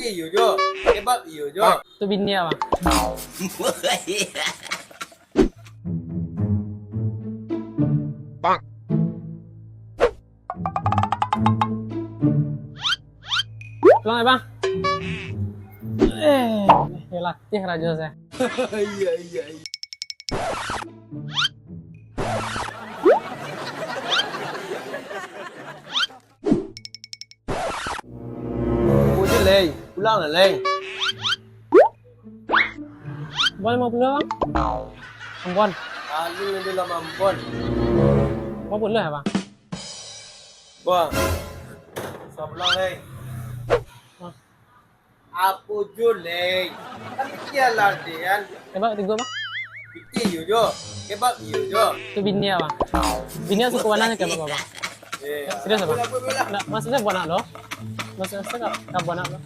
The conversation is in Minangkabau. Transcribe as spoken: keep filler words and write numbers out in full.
Iyo jo. Kebab iyo jo. Tu bini abang. Pulang ya bang. Eh, eh, latih rajo saya. Iya, iya, iya. Udah lei, pulang lah lei. Buat lima puluh bang. Ampun. Alu ini lah ampun. Lima puluh ya bang. Bang, sabulan lei. Apo jo lei? Kan pikia lah deh kan. Kebab tigo bang. Pikia iyo jo. Kebab iyo jo. Tu bini abang. Bini suku mana ni kebab abang? Eh, serius abang? Apo lah, apo lah. Nggak, maksudnya buat anak lo. Maksudnya ka, ka buat anak lo.